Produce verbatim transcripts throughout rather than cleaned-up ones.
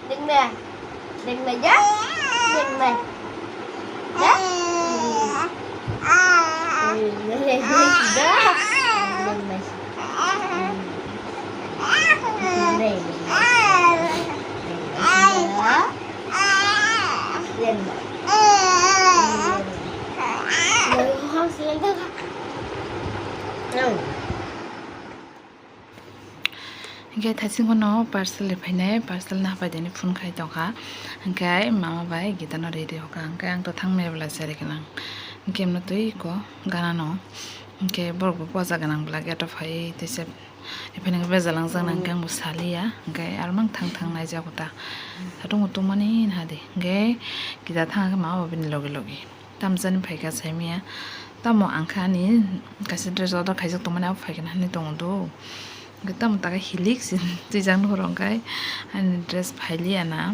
Deng mai. Deng mai ya? Deng mai. Ya? Deng mai. Deng mai. Deng mai. Deng mai. Hwnkhe thaisingo no parcel ri phainai, parcel no hapai dini phone khai tongkha. Hwnkhe mama bai Gita no ri ri hoka, hwnkhe ang to thang mebla chari gwnang. Hwnkhe mno twi ko gana no, hwnkhe borok bo poja gwnang bwla gate o phai tei se ri phainai, bejalang jak nang hwnkhe ang bo saliya, hwnkhe aro mang thang thang nai jago ta. Satung bo tungmani hadi, hwnkhe Gita thang khe mama bo bini logi logi. Tamsani phaikha saimaya, tamo ang khe ani kaisa dress order khaijak tongmani, abo phaikha hinwi tongo do. Hwnkhe tamo taka hilik se twijak nukhoro, hwnkhe ani dress phailiya na,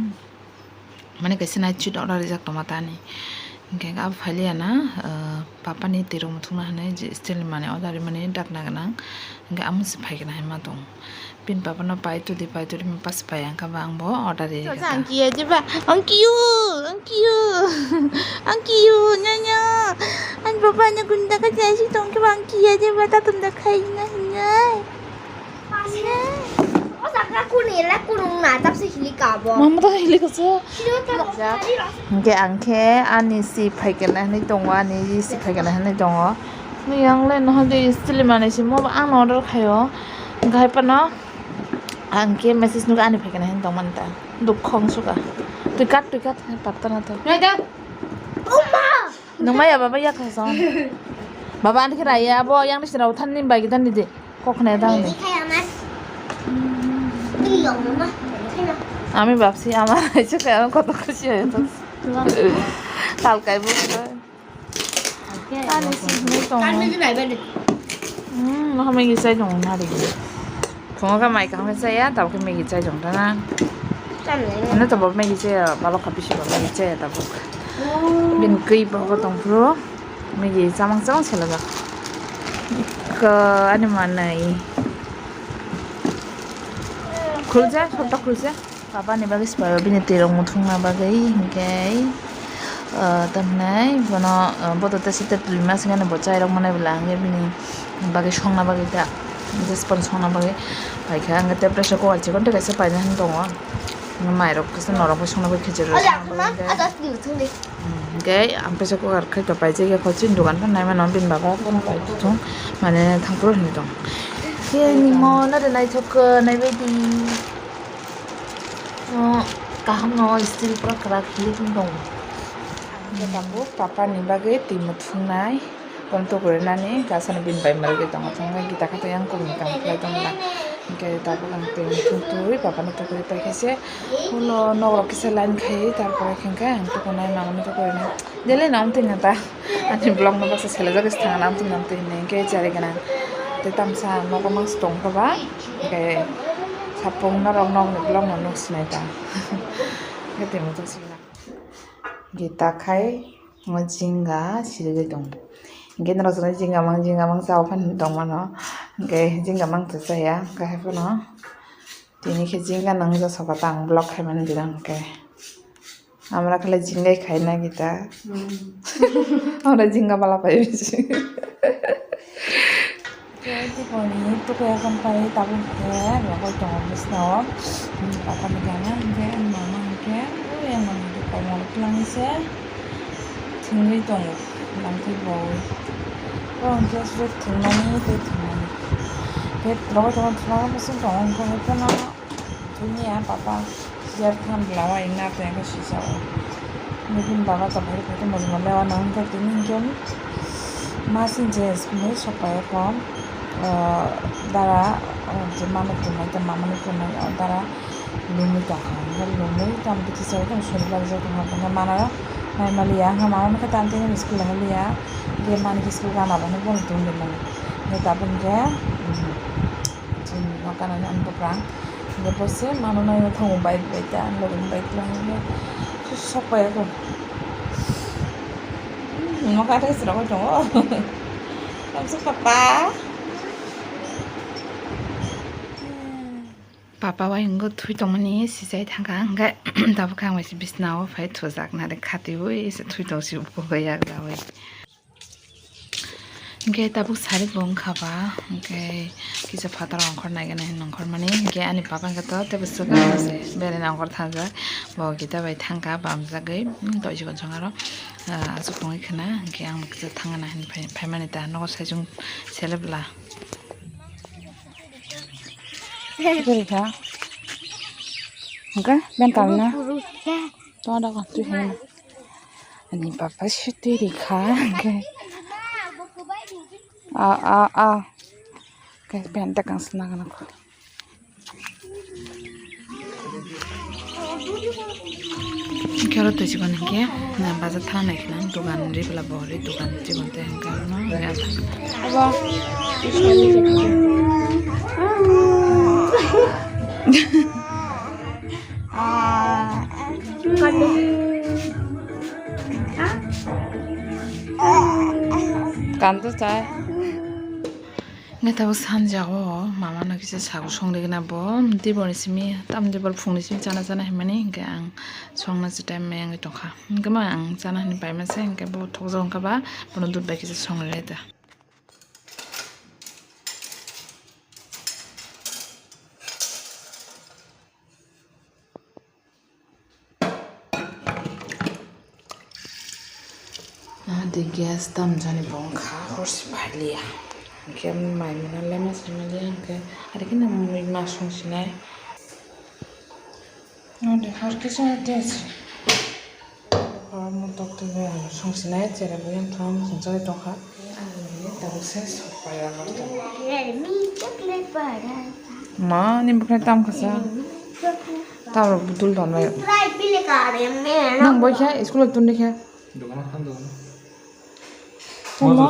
mane kaisa night suit order rijak tongma tani. Hwnkhe abo phailiya na, ah, papa ni twi rok muthungna hinwi je steel ni manwi order rimani dakna gwnang, hwnkhe amo se phaikha hinwi ma tongo. Bini papa no pai todi, pai todi, bini papa se pai, ang khe ba ang bo order ri. Ang kiya je ba, ang kiyo, ang kiyo, ang kiyo, nya, nya. Ang papa no gunda ka jai si tong khe ba ang kiya je ba, ta tunda khai na hinai. O jaga kuni la kunung na, tap se hili ka bo. Mama ta hili ka so. Sino ta bo. Hwnkhe ang khe ani si phaikha hinwi tongo, ani si phaikha hinwi tongo. Nui ang le no hadi steel ni manwi si mo ang no order khaio. Hwnkhe hai phano. Ang khe message nugwi ani phaikha hinwi tongmani ta. Dukho wng suka. Twi kat, twi kat, patta na to. Nung maya baba yak kha song. Baba ani khe raya abo yang ni sira uthan ni bai gidan ni de. Kok khna dang ni. Ami bapsi ama aise kha koto khushi hoye to. Tal kai bo. Ani sihini tongo. Hmm, noha Maggie chai tongo nari. Phungo khe mai kaham khe chaya, tabuk khe Maggie chai tong tana. Ano tabuk Maggie chaya, balok kha bisi bo Maggie chaya tabuk. Bini kwi bo tong phuru Maggie chamang chamang selajak. Ko ani manai. Khulja, sopta khulja. Papa ni bagwi se pai o bini twi rok muthungna bagwi, hinkhe, ah, tamhinai bono, ah, bodo tesa tei twi ma singani bo chai rok manai bwla, hinkhe bini bagwi songna bagwi ta, hinkhe songna bagwi paikha, hinkhe tei pressure cooker chikon tei kaisa paina hinwi tongo, mai rok kisa norok bai songna bagwi khichiri rok songna bagwi hinkhe. Hwnkhe ang pressure cooker khai to paijak ya, kho chini dogan phan naimano bini bagwi phano pai thung, mane thangphuru hinwi tong. Khe nimo nare naithok khe naibaidi. O kaham no steel pura kwrak hilik wng tongo. Ang khe tabuk papa ni bagwi twi muthungnai. Bono tukurinani gasano bini bai mwrwgwi tongo, thangwi gita khe to yang kukni kam khlai tongla. Hinkhe tabuk ang twi muthung twi papano tukuri paikha se. Ulo nokrok kisa line khai, tarpore hinkhe ang tukunai mamano tukurinai. Delai no amtwi nata ani vlog no baksa selajak se thangna amtwi nang twi hinwi hinkhe chari gwnang. Tei tamsa nogo mangsa tongkha ba hinkhe sapung norok nokni vlog no nuk sinai ta. Hinkhe twi muthung sinai. Gita khai. Omo jinga sirigwi tongo. Hinkhe norok chwngno jinga mang, jinga mang cha o phano tongmano. Hinkhe jinga mang cha chaya, hinkhe haiphano tini khe jinga nang ja soka ta ang vlog khaimani dirang hinkhe. Amra khe jingai khaina gita. Hmm. Amra jinga bala pai bisi. Tei tei poni tukuya khe pai tabuk khe rogwi tongo bwskango. Bini papa ni gana hinkhe ani mama hinkhe ui ano hinkhe komor twlangwi se thwngwi tongo lamtwi boi. O hinkhe se thwngmani tei thwngmani. Tei rogwi tongo thwngmani bwswk tongo hinkhe haiphano. Thwngya papa chair tham bwla o wngna tongkha sijao. Nini baba tongphai phai tongma jwngo lewa nang wngkha tini hinkhe masing je hinwi sok pai kho. Dara je mano tongnai tei mamano tongnai o dara lumwi tongkha. Hinkhe lumwi tamo twi kisa tong sori bari jak tongkha. Hinkhe mano nai maliya hinkhe mama nokha tamo tini school nang liya. Hinkhe mani school gana bo bono tongwi mano. Hingke tabuk hingke, hmm, chini nokanani ang bukrang. Hingke bo se mano nai thango bike bai ta, ang logoni bike lang hingke sok pai ako. Hmm, noka tei sirok bai tongo. Tamsok papa. Papa wngkha thui tongmani sijai thangkha, hingke tabuk khe ang bai se bisna o phai thujaknai de khatiui se thui tong si upo yak daui. Hingke tabuk sarik bo wngkha ba, hingke kisa phataro ongkhor nai gana hin ongkhor mani, hingke ani papa hingke to tebo swkang se berena ongkhor thangjak, bo gita bai thangkha bamjagwi, hmm, toisi konsong aro, ah, aswk tongwi khna, hingke ang kisa thangna hin phai, phaimani ta nogo saichung selebla. Twi kha. Hingke ben kalna. Tong da ko twi kha. Ani papa si twi ri kha. Hingke. A, a, a. Hingke ben ta kang sna gana ko. Hingke oro twi chikon hingke, na, bazar thang nai khna, dogan ri bwla bo ri dogan chikon tei hingke oro no, ya. Abo. Kan to chai. Hingke tabuk sanja o mama no kisa sago songri gana bo, tei bo ni simi, tamni bol phung ni simi chana chana hinmani, hingke ang songna se time maya wngwi tongkha. Hingke ma ang chana hinwi paima se, hingke bo thokjak wngkha ba, bono dudh bai kisa songri lai ta. Ah, de gas tam jani bo wngkha, horsi phailiya. Hingke mai mwnang lema se maliya, hingke ari khe nang mui ma song sinai. Nang de har kisa de se. Hor mo tok twi song sinai, chere bo yang thom song chai tongkha. Tabuk se sok pai ya. Ma, ni bukhe tam khasa. Tam rok budul don bai. Nang bai khe school tun de khe. Dukano khan dukano. Tamo?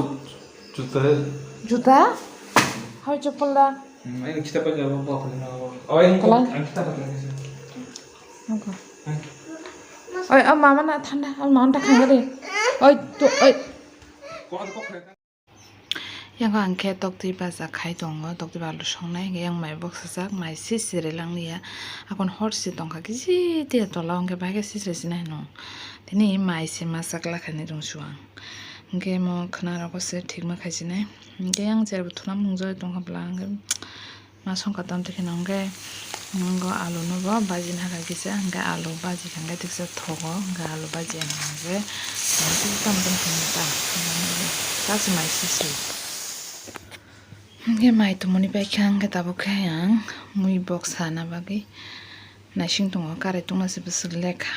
Juta hai. Juta? Hai chappal da. Hmm, aini kita pa jabo ba ko na. Oi, ang ko, ang kita pa jabo. Ang ko. Oi, am mama na thanda, am mama ta khang de. Oi, tu, oi. Ko ko. Yang ang khe toktwi baja khai tongo, toktwi ba alu songnai, yang mai boksajak, mai sisiri lang liya. Akon hor si tongkha, kisi tiya tola hwnkhe bahai khe sisiri sinai hino. Tini mai se ma sakla khainai rwngsu ang. Hwnkhe mo khwna rogo se thikma khai sinai. Hwnkhe yang cherbo thuna mung jagwi tongkha bwla hwnkhe ma songkha tamtwi kheno hwnkhe ngo alu no bo baji na kha kisa hwnkhe alu baji kha hwnkhe tiksa thogo hwnkhe alu baji ang hwnkhe tamo tamo khe ta ta se mai sisi. Hwnkhe mai tumuni paikha hwnkhe tabuk khe ang mui bok sana bagwi naising tongo, karai tungna se bwswk lekha.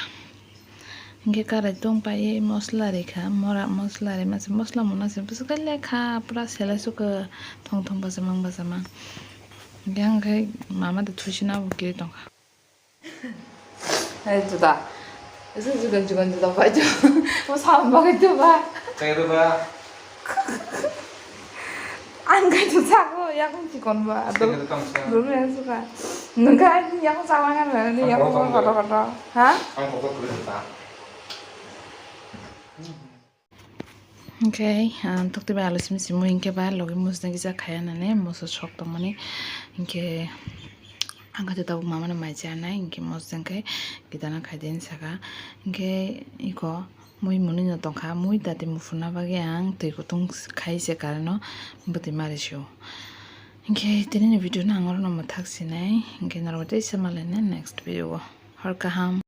Hwnkhe karai tong pai mosla rikha, mora mosla rima se mosla muna se bwswk lekha, pura selai sukha thong thong bachama bachama. Hwnkhe ang khe mama de thuisina bo kiri tongkha. Hai juda. Ese jugan jugan juda pai jo. Mo sam bagwi juda. Tei juda. Ang kaitu sago, yakung chikon ba, ado. Sini tong sa. Dulu yang suka. Nungka ini yakung sawangan ba, ini yakung kotor kotor. Ha? Ang kotor kulit ta. Okay, ah, tokti ba alu sim simu hingke ba logi musna kisa khaya nane musu sok tongmani hingke ang kaitu tabuk mama no mai chanai hingke musna khe gitana khai din saka hingke iko. Mui mwnwi no tongkha, mui dati muphunna bagwi ang twi kutung khai se current no bwtwi mari sio. Hinkhe tini ni video no ang oro no mwthak sinai, hinkhe norok teisa malaina next video o. Hor kaham.